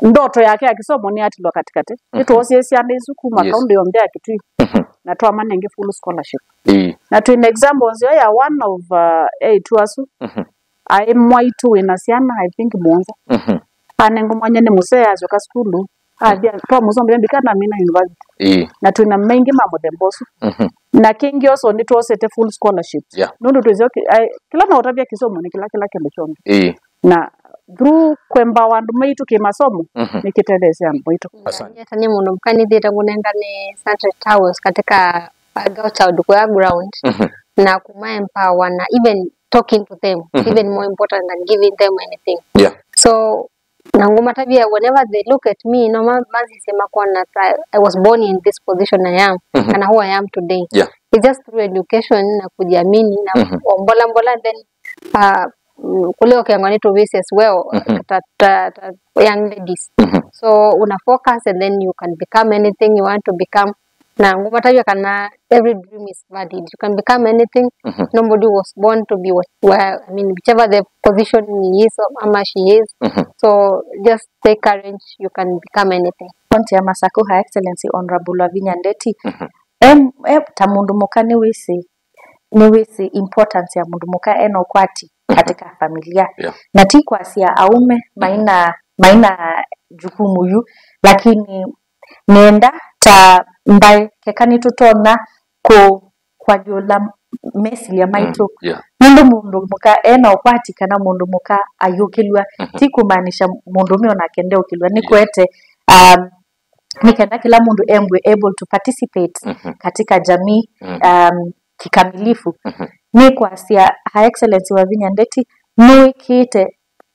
ndoto yake ya kĩsomo nĩyatilwa katĩkatĩ. Mhm. Nĩtwoosie syana isu kuma Yes. kaũndĩ yonthe ya Kitui Mhm. na twamanenge full scholarship. Ĩĩ. Na twĩna examples yo ya one of, uh, eĩtu asu. Mhm. Aĩ mwaitũ wĩna syana, I think, mũonza. Mhm. Anengwa mwanya nĩ mũsee, asyoka sukulu, athi twamũsombea ndika na mina university. Ĩĩ. Na twĩna maingĩ ma mũthemba ũsu. Mhm. Na kĩngĩ also nĩtwosete full scholarships. Yeah. Nũndũ twĩsĩ, okay, ai, kĩla naũtavya kĩsomo nĩ kĩla, kĩla kĩndũ kyonthe. Ĩĩ. Na through kwembawa andũ maitũ kĩmasomo, Mhm. nĩkĩtetheesya andũ maitũ. Asante. Nyie ta nĩ mũndũ mũka nĩthĩĩte ngũnengane Sunset House katika, uh, girl child kũya ground Mhm. na kuma empower na even talking to them, Mhm. even more important than giving them anything. Yeah. So, na ngũmatavya, whenever they look at me, no ma-, masisye makona ta I was born in this position I am, Mhm. kana who I am today. Yeah. It's just through education na kujiamini na Mhm. o mbola mbola, then, uh, mm, kũlea ũkengwa nĩ tũvĩsĩ as well, Mhm. ta, ta, ta young ladies. Mhm. So, una focus and then you can become anything you want to become. Na ngũmatavya kana every dream is valid. You can become anything. Mhm. Nobody was born to be what, where, I mean, whichever the position he is ama she is. Mhm. So just take courage, you can become anything. County ya Masakũ, Her Excellency Honorable Wavinya Ndeti. Mhm. Em, em, ta mũndũ mũka nĩwĩsĩ, nĩwĩsĩ importance ya mũndũ mũka ena ũkwati Mhm. katika familia. Yeah. Na ti kwasya aume Mhm. maina, maina jukumu yu, lakini nĩenda ta mbaĩ keka nĩtũtonya kũ-, kwalyũla mesilya maitũ. Mm, yeah. Nũndũ mũndũ mũka ena ũkwati kana mũndũ mũka ayũkĩlw'a, Mhm. ti kumaanisha mũndũũme onake ndeũkĩlw'a. Nĩ Yes. kwete, um, nĩ kenda kĩla mũndũ embwe able to participate Mhm. katika jamii, Mm. um, kikamilifu. Mhm. Nĩ kwasya Her Excellency Wavinya Ndeti nĩwĩkĩte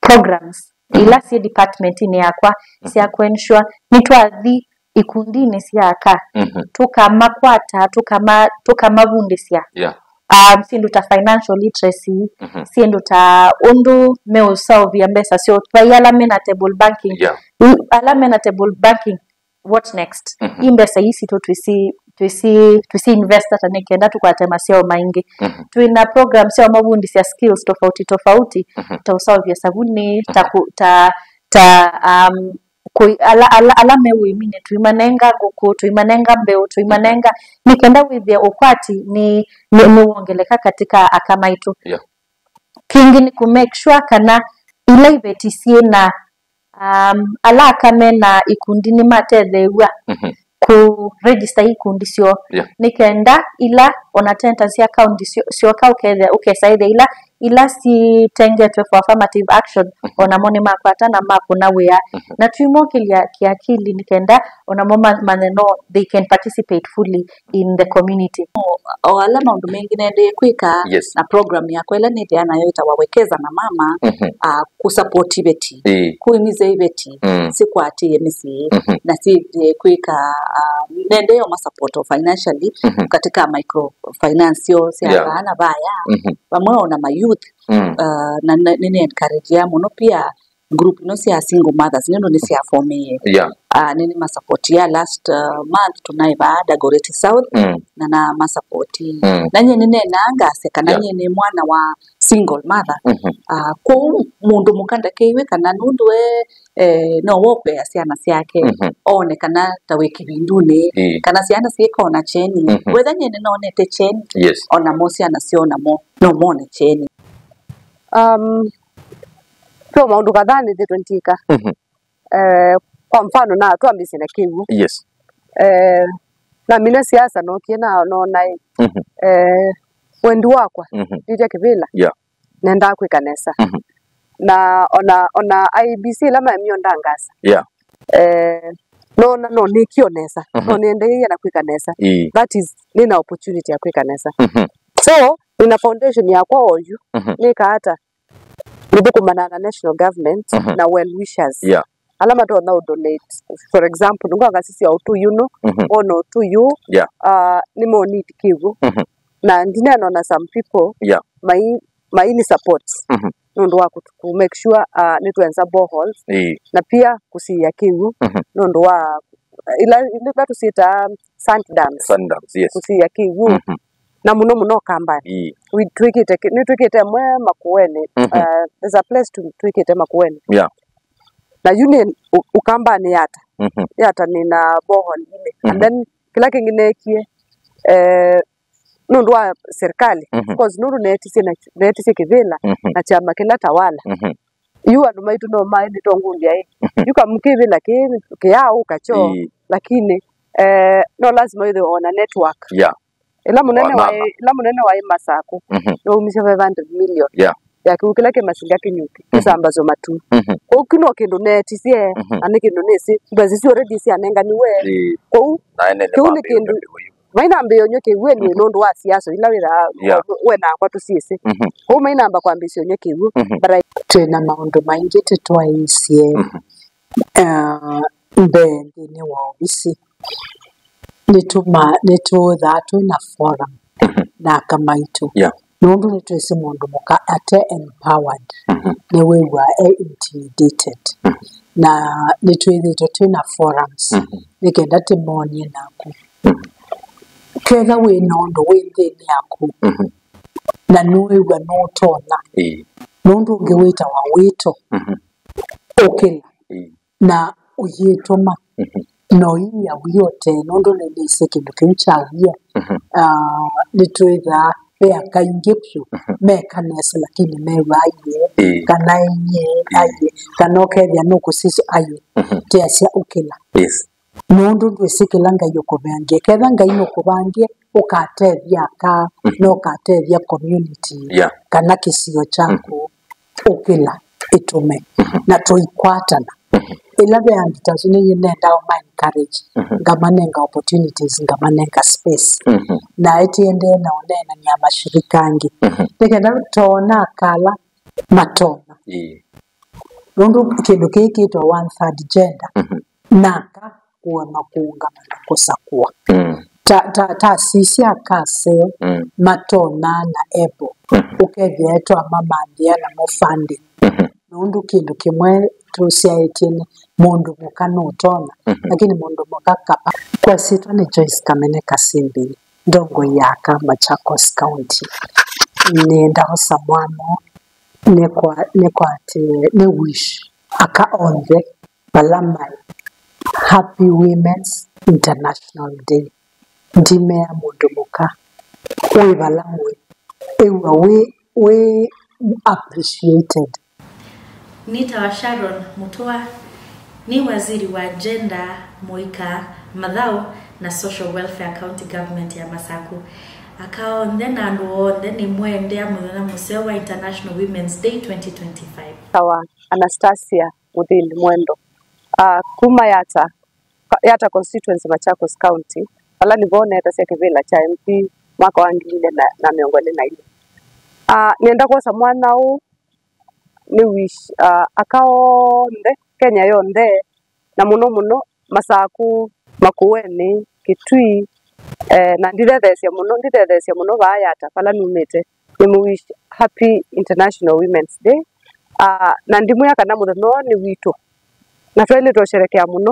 programs Mhm. ila syĩ department-inĩ yakwa Mhm. sya kũensure nĩtwathi ikundinĩ sya aka, Mhm. tũkamakwata, tũkama-, tũkamavundĩsya. Yeah. Um, syĩndũ ta financial literacy, Mhm. syĩndũ ta ũndũ meũsaũvia mbesa syoo, vai ala mena table banking. Yeah. U-, ala mena table banking, what next? Mhm. Ii mbesa ii sitũ twĩsi-, twĩsi-, twĩsi invest ata nĩ kenda tũkwate masyao maingĩ. Mhm. Twĩna program sya ũmavundĩsya skills tofauti tofauti, Mhm. ta ũsaũvya savunĩ, ta Mhm. kũ-, ta, ta, um, kũi-, ala, ala, ala me ũĩminĩ, tũimanenga ngũkũ, tũimanenga mbeũ, tũimanenga, nĩ kenda wĩthĩa ũkwati nĩ, nĩ, nĩwongeleka katika aka maitũ. Yeah. Kĩngĩ nĩ kũ make sure kana ila iveti syĩ na, um, ala aka me na ikundi nĩmatetheew'a Mhm. kũ register ikundi syoo. Yeah. Nĩ kenda ila ona tenta sya kaunti syo-, syoka ũkethĩa, ũkesa ĩthĩa ila, ila sitengetwe for affirmative action, Mhm. onamo nĩmakwata na makũna wĩa. Mhm. Na twĩmokĩlya kĩakili nĩ kenda onamo ma-, manye no they can participate fully in the community. O ala maũndũ mengĩ nendee kwĩka Yes. na program yakwa ĩla nĩthĩa nayo ĩtawa Wekeza na Mama, Mhm. ah, kũsupport iveti, Ĩĩ. kũimizya iveti Mm. sikwatĩe mĩsyĩ Mhm. na syĩthĩe kwĩka, ah, nendee o masupport o financially Mhm. katika microfinance syoo sya Yeah. vaa na vaya, Mhm. vamwe ona ma youth, Mm. ah, na, na nĩnĩ encourage mũno pia group ino sya single mothers nĩndũ nĩsyafomie. Yeah. Ah, nĩnĩmasapoti ya last, uh, month tũnaĩ vaa Dagoretti South Mm. na namasapoti. Mm. Na nyie nĩneenaa ngasya kana Yeah. nyie nĩ mwana wa single mother. Mhm. Ah, kwoou mũndũ mũka ndakeiwe kana nũndũ we, eh, no wokwea syana syake Mhm. one kana ta wĩ kĩvindunĩ Ĩĩ. kana syana syĩkona kyeni. Mhm. Wetha nyie nĩnonete kyeni Yes. onamo syana syoo namo no mone kyeni. Um, ve maũndũ kadhaa nĩthĩtwe ndyĩka. Mhm. Eh, kwa mfano, na twambĩsye na kĩw'ũ. Yes. Eh, namina siasa nokie na nona, Mhm. eh, wendi wakwa, Mhm. nditya kĩvĩla. Yeah. Nendaa kwĩka nesa. Mhm. Na ona, ona I E B C ĩla maemie ũndangasa. Yeah. Eh, nona no nĩkĩo nesa. Mhm. No nĩendeeie na kwĩka nesa. Ĩĩ. That is, nĩna opportunity ya kwĩka nesa. Mhm. So, nĩna foundation yakwa oyu. Mhm. Nĩka ata? Nĩthũkũmanaa na national government Mhm. na well wishers. Yeah. ala matonya ũ donate. For example, nĩngwaka sisi ya ũtũi ũno, mhm, ona ũtũi ũũ, yeah, uh, nĩ mo need kĩw'ũ. Mhm. Na ndineena na some people, yeah, mai, mai ni support, mhm, nũndũ wa kũtu-, kũ make sure, uh, nĩtwenza boreholes, ĩĩ, na pia kũsiĩa kĩw'ũ, mhm, nũndũ wa ila, ila tũsyĩtaa sand dams. Sand dams, yes. Kũsiĩa kĩw'ũ. Mhm. Na mũno mũno Ũkambanĩ. Ĩĩ. We, twĩkĩte ki-, nĩtwĩkĩte ĩmwe Makueni. Mhm. Uh, there's a place tu-, twĩkĩte Makueni. Yeah. Na yu nĩ Ũ-, Ũkambanĩ yata. Mhm. Yata nĩ na borehole ile. And, mhm, then kĩla kĩngĩ neekie, eh, nũndũ wa serikali, mhm, because nũndũ neetisye na, neetisye kĩvĩla, mhm, na kyama kĩla tawala. Mhm. Yu andũ maitũ no maĩ nĩtongũlya ĩ. Mhm. Yu kamũkĩvĩla kĩ, kĩyaũka kyoo, ĩĩ, lakini, eh, no lazima wĩthĩwe ona network. Yeah. Ĩla mũnene wa, waĩ, ĩla mũnene waĩ Masakũ, mhm, nĩwaumisye five hundred million, yeah, ya kĩw'ũ kĩla kĩ Masinga Kĩnyuki, mhm, kĩsambasyo matu. Mhm. Kwoou kyu no kĩndũ neetisye, mhm, na nĩ kĩndũ nĩsĩ, mbesa isu already syanenganiwe. Ĩĩ. Kwoou, na ene kĩu nĩ kĩndũ, nĩmambĩĩe ũnywa kĩw'ũ anyway, mhm, nũndũ wa siasa ila wĩthaa, yeah, we nakwa tũsyĩsĩ. Mhm. Kwoou mainamba kwambĩĩsya ũnywa kĩw'ũ, mhm, but I- Twĩ na maũndũ maingĩ tũtwaĩĩsye, mhm, uh, mbee nthĩnĩ wa ovisi. Nĩtũma-, nĩtũthaa twĩ na forum, mhm, na aka maitũ. Yeah. Nũndũ nĩtwĩsĩ mũndũ mũka ate empowered, mhm, nĩwĩw'aa e intimidated. Mhm. Na nĩtwĩthĩĩtwe twĩ na forums, mhm, nĩ kenda tĩmonie naku. Mhm. Ketha wĩ na ũndũ wĩ nthĩnĩ yaku, mhm, na nĩwĩw'a nũtonya, ĩĩ, nũndũ ũngĩ wĩtawa wĩto, mhm, ũkĩla. Ĩĩ. Na ũyĩtũma, mhm, na ũyĩa wĩote, nũndũ nĩnĩsĩ kĩndũ kĩu kya wia. Mhm. Ah, nĩtwĩthaa ve aka aingĩ vyũ, mhm, meka nesa, lakini mew'aa aiee, ĩĩ, kana aiee, ĩĩ, aiee, kana ũkethĩa nũkũsisya aiee, mhm, teasya ũkĩla. Yes. Nũndũ ndwĩsĩ kĩla Ngai ũkũvangie. Ketha Ngai nũkũvangie, ũkatethya aka, mhm, na ũkatethya community, yeah, kana kĩsio kyaku, mhm, ũkĩla ĩtũme, mhm, na tũikwatana. Mhm. Ĩla ve andũ ta asu nĩnendaa ma encourage, mhm, ngamanenga opportunities, ngamanenga space. Mhm. Na ĩtiendee na ũneenany'a mashirika angĩ. Mhm. Nĩ kenda toona akala matona. Ĩĩ. Nũndũ kĩndũ kĩĩ kĩtwa one third gender, mhm, naka kũema kũũngama na kũsakũa. Mm. Ta, ta, ta sisya aka aseo, mm, matona na ebo. Mhm. Ũkethĩa etwa mamanthĩa na mo funding. Mhm. Nũndũ kĩndũ kĩmwe tũsyaĩtye nĩ mũndũ mũka nũtona, mhm, lakini mũndũ mũka kapa. Kwa syĩtwa nĩ Joyce Kamene Kasimbi, ndongoi ya aka Machakos County. Nĩenda osa mwano nĩkwa-, nĩkwatĩe, nĩ wish aka onthe vala maĩ, Happy Women's International Day. Ndimea mũndũ mũka wĩ vala ũĩ, ĩw'a wĩ, wĩ appreciated. Nĩtawa Sharon Mutua, nĩ waziri wa gender, mũika, mathaũ na social welfare county government ya Masaku. Aka onthe na andũ onthe nĩmwendea mũthenya mũseo wa International Women's Day twenty twenty-five. Tawa Anastasia Mũthĩni Mwendo, ah, kuma Yata, Yata constituency, Machakos County, vala nĩvo netasya kĩvĩla kya M P mwaka wa ngili ilĩ na mĩongo ĩlĩ na ilĩ. Ah, nĩenda kwosa mwanya ũũ nĩ wish, ah, aka onthe, Kenya yonthe, na mũno mũno Masaku, Makueni, Kitui, eh, na ndithetheesya mũno, ndithetheesya mũno vaa Yata, vala numĩte. Nĩmũ wish happy International Women's Day. Ah, na ndimwĩa kana mũthenya ũũ nĩ witũ, na twaĩlĩte ũsherekea mũno,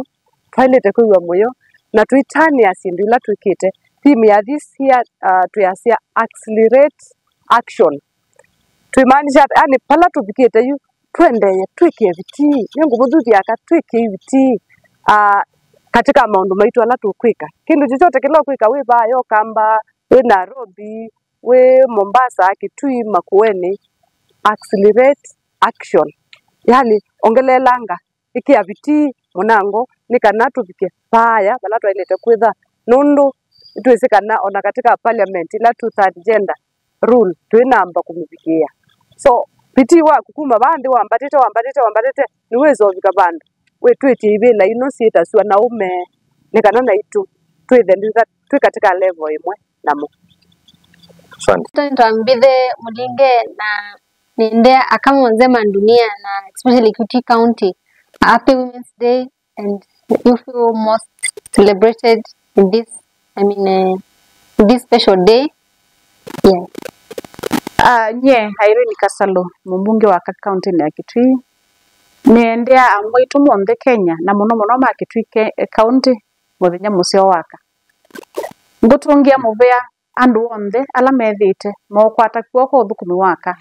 twaĩlĩte kwĩw'a mũyo, na tũitanĩa syĩndũ ila twĩkĩte. Theme ya this year, ah, twĩasya accelerate action. Twĩmaanisha ata? Yani, vala tũvikĩte yu, tũendee twĩkĩe vitii. Nĩngũvũthuthya aka twĩkĩe vitii, ah, katika maũndũ maitũ ala tũkwĩka. Kĩndũ chochote kĩla ũkwĩka, wĩ vaa Ũkamba, wĩ Nairobi, wĩ Mombasa, Kitui, Makueni, accelerate action. Yani, ongelelanga, ĩkĩa vitii mũnango nĩ kana tũvike vaaya vala twaĩlĩte kwĩtha, nũndũ nĩtwĩsĩ kana ona katika parliament ila two third gender rule twĩ namba kũmĩvikĩĩa. So, vitii waku kuma vaa nthĩ wambatĩte, wambatĩte, wambatĩte, nĩwĩsa ũvika vandũ wĩtw'ĩtye ivĩla ino syĩtasw'a na ũme, nĩ kana naitũ twĩthe twĩ ka-, twĩ katika level ĩmwe namo. Asante. Nĩtawa Mbithe Mũlinge, na nĩendea aka monthe ma ndunia, na especially Kitui County, Happy Women's Day, and you feel most celebrated in this, I mean, uh, this special day? Yeah. Uh, nyie Irene Kasalo, mũmbunge wa Aka kaunti-inĩ ya Kitui, nĩendeea amwaitũ monthe Kenya, na mũno mũno ma Kitui ke-, County, mũthenya mũseo wa Aka. Ngũtũngĩa mũvea andũ onthe ala methĩĩte mookwata kw'oko ũthũkũmi wa Aka,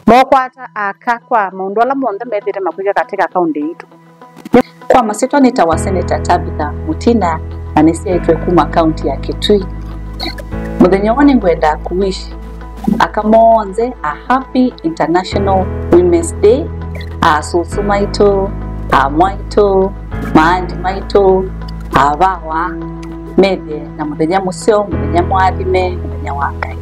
mookwata aka kwa maũndũ ala monthe methĩĩte makwĩka katika kaunti yitũ. Kwa masyĩtwa nĩtawa Senator Tabitha Mutinda, na nĩsyaĩtwe kuma kaunti ya Kitui. Mũthenya ũũ nĩngwenda kũwish aka monthe a happy International Women's Day, a sũsũ maitũ, a mwaitũ, maandi maitũ, a vawa, methĩe na mũthenya mũseo, mũthenya mũathime, mũthenya wa Ngai.